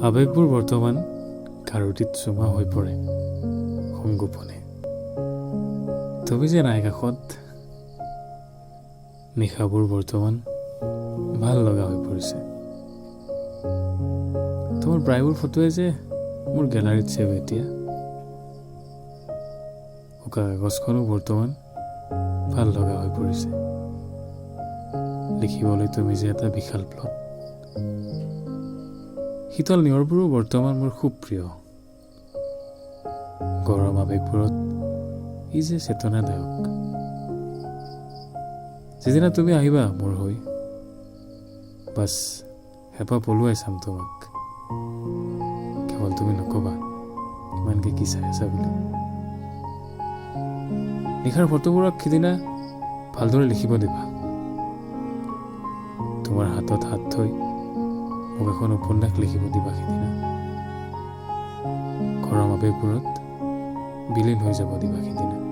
আৱেগবোৰ বৰ্তমান কাৰুটিত চুমা হৈ পৰে সংগোপনে। তুমি যে নাই কাষত, নিশাবোৰ বৰ্তমান ভাল লগা হৈ পৰিছে। তোমাৰ প্ৰায়বোৰ ফটোৱে যে মোৰ গেলাৰীত ছেভ এতিয়া। উকা কাগজখনো বৰ্তমান ভাল লগা হৈ পৰিছে। লিখিবলৈ তুমি যে এটা বিশাল প্লট। শীতল নিয়ৰবোৰো বৰ্তমান মোৰ খুব প্ৰিয়। গৰম আৱেগবোৰত ই যে চেতনাদায়ক। যিদিনা তুমি আহিবা মোৰ হৈ, বাছ, হেঁপাহ পলুৱাই চাম তোমাক। কেৱল তুমি নকবা ইমানকে কি চাই আছা বুলি। নিশাৰ ফটোবোৰক সিদিনা ভালদৰে লিখিব দিবা। তোমাৰ হাতত হাত থৈ মোক এখন উপন্যাস লিখিব দিবা সিদিনা। গৰম আৱেগবোৰত বিলীন হৈ যাব দিবা সিদিনা।